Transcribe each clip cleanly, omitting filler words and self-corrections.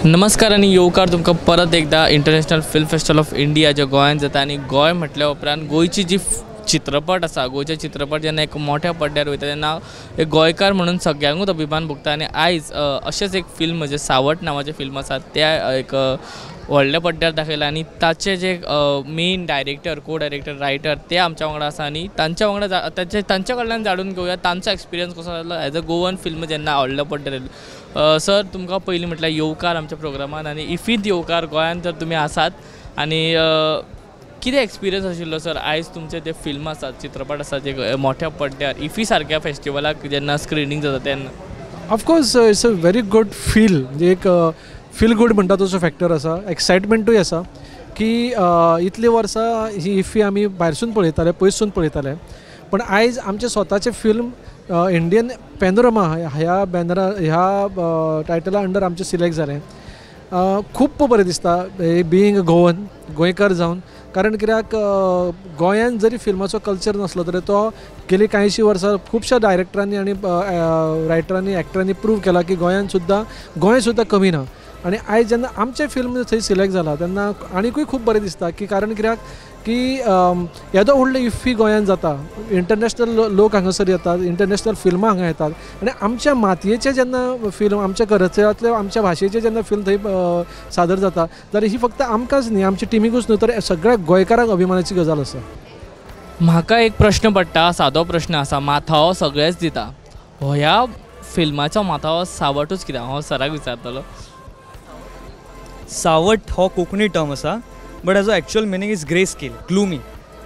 नमस्कार आनी येवकार तुमकां परत एकदा International Film Festival of India जे गोंयांत जाता आनी गोंय म्हटल्या उपरांत गोंयची जी चित्रपट आसा, गोंयचे चित्रपट जेन्ना एक मोठ्या पड्ड्यार वयता तेन्ना एक गोंयकार म्हणून सगळ्यांकूच अभिमान भोगता. आनी आयज अशेंच एक फिल्म जें सावट नांवाचें फिल्म आसा त्या एक व्हडल्या पड्ड्यार दाखयलां आनी ताचे जे main director, co director, writer ते आमच्या वांगडा आसा आनी तांच्या वांगडा तांच्या कडल्यान जाणून घेवया तांचो एक्सपिरियन्स कसो जालो एज अ गोवन फिल्म जेन्ना व्हडल्या पड्ड्यार येयलें. सर, तुमकां पयलीं म्हटल्यार येवकार आमच्या प्रोग्रामान आनी इफींत येवकार गोंयांत जर तुमी आसात. आनी कितें एक्सपिरियन्स आशिल्लो सर आयज तुमचे जे फिल्म आसात, चित्रपट आसात जे मोठ्या पड्ड्यार इफी सारक्या फेस्टिवलाक जेन्ना स्क्रिनींग जाता तेन्ना? Of course it's a very good feel, म्हणजे एक फील गूड म्हणटा तसो फॅक्टर आसा, एक्सायटमेंटूय आसा की इतलीं वर्सां ही इफी आमी भायरसून पळयताले, पयसून पळयताले, पण आयज आमचें स्वताचें फिल्म इंडियन पॅनोरमा ह्या बॅनरा ह्या टायटला अंडर आमचें सिलेक्ट जालें. खूब बरें दिसता बिईंग गोवन, गोंयकार जावन, कारण कित्याक गोंयांत जरी फिल्माचो कल्चर नासलो तरी तो गेली कांयशीं वर्सां खुबश्या डायरेक्टरांनी आनी रायटरांनी, एक्टरांनी प्रूव केला की गोंयांत सुद्दां, गोंय सुद्दां कमी ना. आनी आयज जेन्ना आमचें फिल्म थंय सिलेक्ट जाला तेन्ना आनिकूय खूब बरें दिसता की कारण कित्याक की येदो व्हडलो इफ्फी गोंयांत जाता, इंटरनॅशनल लोक हांगासर येतात, इंटरनॅशनल फिल्मां हांगा येतात आनी आमच्या मातयेचें जेन्ना फिल्म, आमच्या कल्चरांतले, आमच्या भाशेचें जेन्ना फिल्म थंय सादर जाता जाल्यार ही फक्त आमकांच न्ही, आमच्या टिमीकूच न्हय तर सगळ्या गोंयकारांक अभिमानाची गजाल आसा. म्हाका एक प्रश्न पडटा, सादो प्रश्न आसा, माथावो सगळेच दिता, ह्या फिल्माचो माथावो सावटूच कित्याक? हांव सराक विचारतलो. सावट हो कोंकणी टर्म आसा, बट हाजो actual meaning is grey scale, gloomy.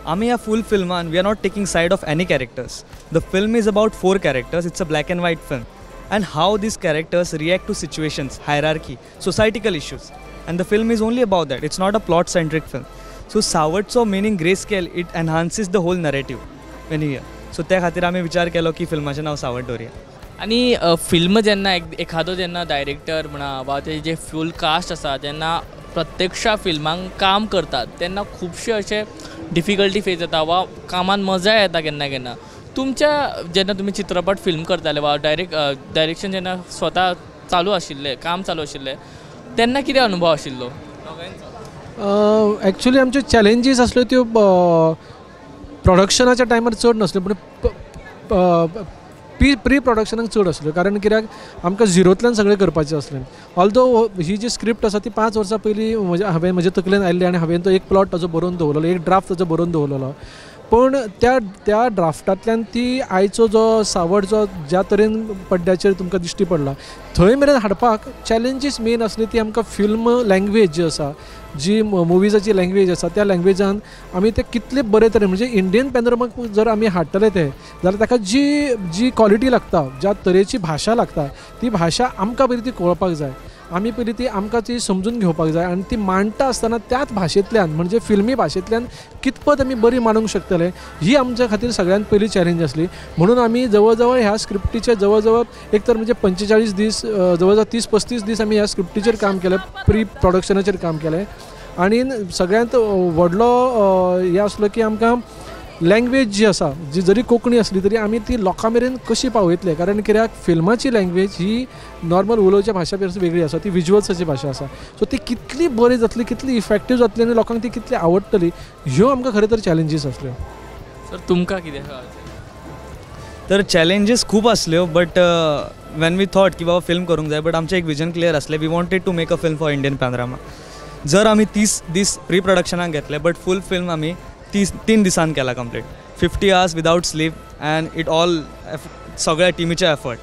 आमी ह्या फूल फिल्मान we are not taking side of any characters. The film is about 4 characters. It's a black and white film and how these characters react to situations, hierarchy, societal issues, and the film is only about that. It's not a plot centric film. So सावटचो meaning grey scale, it enhances the whole narrative when you hear. So त्या खातीर आमी विचार केलो की फिल्माचें नांव सावट दवरया. आनी film जेन्ना एखादो जेन्ना डायरेक्टर म्हणा वा ते जे फूल कास्ट आसा जेन्ना प्रत्यक्ष फिल्मांक काम करतात तेन्ना खुबशे अशे डिफिकल्टी फेस जाता वा कामान मजा येता केन्ना केन्ना. तुमच्या जेन्ना तुमी चित्रपट फिल्म करताले वा डायरेक्शन जेन्ना स्वता चालू आशिल्लें, काम चालू आशिल्लें तेन्ना कितें अनुभव आशिल्लो? एक्चुली आमच्यो चॅलेंजीस आसल्यो त्यो प्रोडक्शनाच्या टायमार चड नासल्यो, पूण प्री प्रोडक्शनाक चड आसल्यो, कारण कित्याक आमकां झिरोंतल्यान सगळें करपाचें आसलें. ऑल्दो ही जी स्क्रिप्ट आसा ती 5 वर्सां पयलीं म्हज्या हांवें म्हज्या तकलेन आयिल्ली आनी हांवें तो एक प्लॉट ताजो बरोवन दवरलेलो, एक ड्राफ्ट ताजो बरोवन दवरलेलो, पूण त्या त्या ड्राफ्टांतल्यान ती आयचो जो सावट जो ज्या तरेन पड्ड्याचेर तुमकां दिश्टी पडला थंय मेरेन हाडपाक चॅलेंजीस मेन आसली ती आमकां फिल्म लँग्वेज जी आसा, जी मुवीजाची लँग्वेज आसा, त्या लँग्वेजान आमी ते कितले बरे तरेन, म्हणजे इंडियन पॅनोरमाक जर आमी हाडटले ते जाल्यार ताका जी जी क्वॉलिटी लागता, ज्या तरेची भाशा लागता ती भाशा आमकां पयली ती कळपाक जाय, आमी पयली ती आमकां ती समजून घेवपाक जाय आनी ती मांडटा आसतना त्याच भाशेंतल्यान म्हणजे फिल्मी भाशेंतल्यान कितपत आमी बरी मांडूंक शकतले ही आमच्या खातीर सगळ्यांत पयली चॅलेंज आसली. म्हणून आमी जवळ जवळ ह्या स्क्रिप्टीचे जवळ जवळ एक तर म्हणजे 45 दीस, जवळ जवळ 30-35 दीस आमी ह्या स्क्रिप्टीचेर काम केलें, प्री प्रोडक्शनाचेर काम केलें. आनी सगळ्यांत व्हडलो हें आसलो की आमकां लँग्वेज जी आसा, जी जरी कोंकणी आसली तरी आमी ती लोकां मेरेन कशी पावयतले, कारण कित्याक फिल्माची लँग्वेज ही नॉर्मल उलोवच्या भाशा परस वेगळी आसा, ती विज्युअल्साची भाशा आसा. सो ती कितली बरी जातली, कितली इफेक्टीव जातली आनी लोकांक ती कितली आवडटली ह्यो आमकां खरें तर चॅलेंजीस आसल्यो. सर, तुमकां कितें? तर चॅलेंजीस खूब आसल्यो, बट when we thought की बाबा फिल्म करूंक जाय, बट आमचें एक विजन क्लियर आसलें, we wanted to make a film for Indian Panorama. जर आमी 30 दीस प्री प्रोडक्शनाक घेतले, बट फूल फिल्म आमी 3 दिसान केला complete, 50 hours without sleep and it all सगळ्या टिमीचे एफर्ट.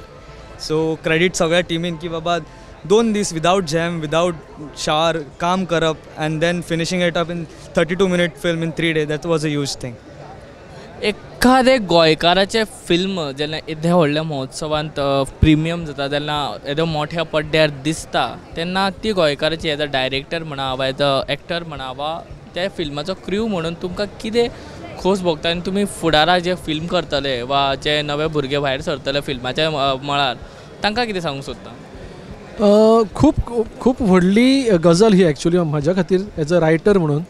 सो क्रेडीट सगळ्या टिमीन की बाबा 2 दीस विदावट जॅम, विदावट शावर काम करप and then finishing it up in 32 minute film in 3 days, that was a huge thing. एखादें गोंयकाराचें फिल्म जेन्ना येद्या व्हडल्या महोत्सवांत प्रिमियम जाता तेन्ना येद्या मोठ्या पड्ड्यार दिसता तेन्ना ती गोंयकाराची एज अ डायरेक्टर म्हणा वा एज अ एक्टर म्हणा वा त्या फिल्माचो क्रू म्हणून तुमकां कितें खोस भोगता आनी तुमी फुडाराक जे फिल्म करतले वा जे नवे भुरगे भायर सरतले फिल्माच्या मळार तांकां कितें सांगूंक सोदता? खूब खूब व्हडली गजाल ही एक्चुली म्हज्या खातीर एज अ रायटर म्हणून,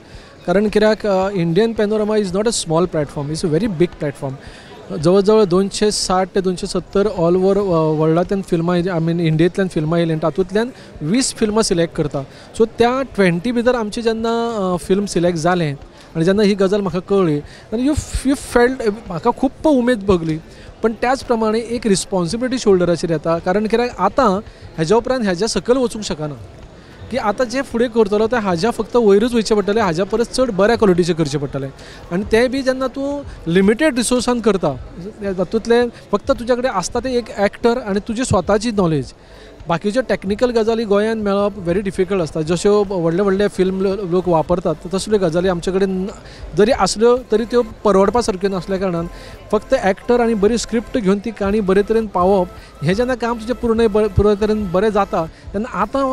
कारण कित्याक Indian Panorama is not a small platform, it's a very big platform. जवळ जवळ 260 ते 270 ऑल ओवर वर्ल्डांतल्यान फिल्मां, I mean इंडियेंतल्यान फिल्मां येयलीं आनी तातूंतल्यान 20 फिल्मां सिलेक्ट करता. सो त्या 20 भितर आमचें जेन्ना फिल्म सिलेक्ट जालें आनी जेन्ना ही गजाल म्हाका कळ्ळी आनी you you felt, म्हाका खूब उमेद भोगली. पण त्याच प्रमाणे एक रिस्पॉन्सिबिलिटी शोल्डराचेर येता, कारण कित्याक आतां हेज्या उपरांत हेज्या सकयल वचूंक शकना की आतां जें फुडें करतलो तें हाज्या फक्त वयरूच वयचें पडटलें, हाज्या परस चड बऱ्या क्वॉलिटीचें करचें पडटलें. आनी तें बी जेन्ना तूं लिमिटेड रिसोर्सान करता, तातूंतलें फक्त तुज्या कडेन आसता तें एक एक्टर आनी तुजी स्वताची नॉलेज, बाकीच्यो टॅक्निकल गजाली गोंयांत मेळप व्हेरी डिफिकल्ट आसता. जश्यो व्हडले व्हडले फिल्म लोक वापरतात तसल्यो गजाली आमचे कडेन जरी आसल्यो तरी त्यो परवडपा सारक्यो नासल्या कारणान फक्त एक्टर आनी बरी स्क्रिप्ट घेवन ती काणी बरे तरेन पावोवप हें जेन्ना काम तुजें पूर्ण पुराय तरेन बरें जाता तेन्ना आतां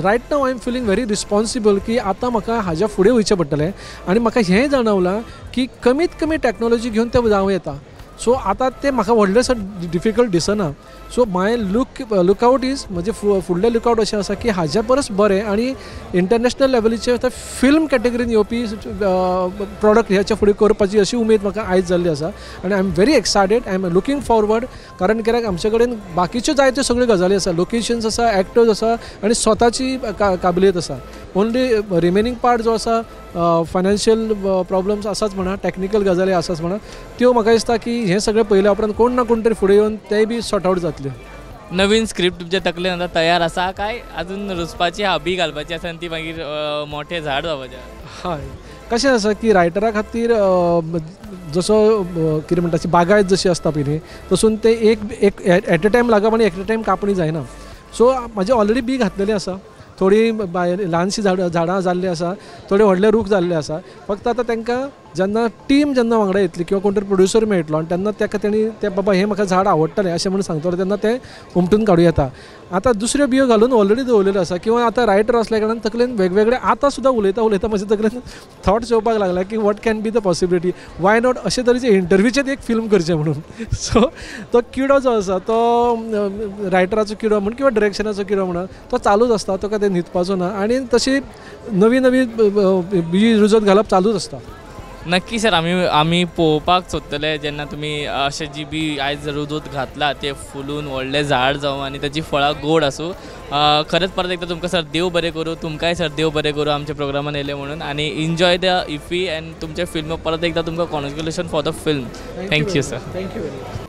right now I am feeling very responsible की आतां म्हाका हाज्या फुडें वयचें पडटलें. आनी म्हाका हें जाणवलां की कमीत कमी टॅक्नोलॉजी घेवन तें जावं येता. सो आतां तें म्हाका व्हडलेंशें डिफिकल्ट दिसना. So my lookout is, म्हजें फुडलें लुकआवट अशें आसा की हाज्या परस बरें आनी इंटरनॅशनल लेवलीचेर आतां फिल्म कॅटेगरीन येवपी प्रोडक्ट ह्याच्या फुडें करपाची अशी उमेद म्हाका आयज जाल्ली आसा. आनी I am very excited, I am looking forward, कारण कित्याक आमचे कडेन बाकीच्यो जायत्यो सगळ्यो गजाली आसा, लोकेशन्स आसा, एक्टर्स आसा आनी स्वताची काबिलियत आसा. ओन्ली रिमेनींग पार्ट जो आसा फायनान्शियल प्रॉब्लम्स आसाच म्हणा, टॅक्निकल गजाली आसाच म्हणा, त्यो म्हाका दिसता की हें सगळें पळयल्या उपरांत कोण ना कोण तरी फुडें येवन तेय बी सॉर्ट आवट जातलें. नवीन स्क्रिप्ट तुमच्या तकलेन आतां तयार आसा काय अजून रुजपाची हाबी घालपाची आसा आनी ती मागीर मोठें झाड जावपाचें? हय, कशें आसा की रायटरा खातीर जसो कितें म्हणटा बागायत जशी आसता पयलीं तसून ते एक एट अ टायम लागप आनी एट अ टायम कापणी जायना. सो म्हाजें ऑलरेडी बी घातलेलें आसा, थोडीं ल्हानशीं झाडां जाल्लीं आसा, थोडे व्हडले रूख जाल्ले आसा. फक्त आतां तांकां जेन्ना टीम जेन्ना वांगडा येतली किंवा कोण तरी प्रोड्युसर मेळटलो आनी तेन्ना ताका तेणी तें बाबा हें म्हाका झाड आवडटलें अशें म्हणून सांगतलो तेन्ना तें उमटून काडूं येता. आतां दुसऱ्यो बियो घालून ऑलरेडी दवरलेल्यो आसा किंवा आतां रायटर आसल्या कारणान तकलेन वेगवेगळे आतां सुद्दां उलयता उलयता म्हज्या तकलेन थॉट्स येवपाक लागला की what can be the possibility, why not अशे तरेचे इंटरव्यूचेर एक फिल्म करचें म्हणून. सो तो किडो जो आसा तो रायटराचो किडो म्हण किंवा डिरेक्शनाचो किडो म्हणून तो चालूच आसता, तो काय न्हिदपाचो ना आनी तशी नवी नवी बी रुजत घालप चालूच आसता. नक्की सर, आमी पळोवपाक सोदतले जेन्ना तुमी अशें जी बी आयज रुजत घातला तें फुलून व्हडलें झाड जावं आनी ताची फळां गोड आसूं. खरेंच परत एकदां तुमकां सर देव बरें करूं, तुमकांय सर देव बरें करूं आमच्या प्रोग्रामान येयले म्हणून, आनी एन्जॉय the IFFI and तुमचें फिल्म. परत एकदां तुमकां congratulation for the film. Thank you sir. Thank you very much.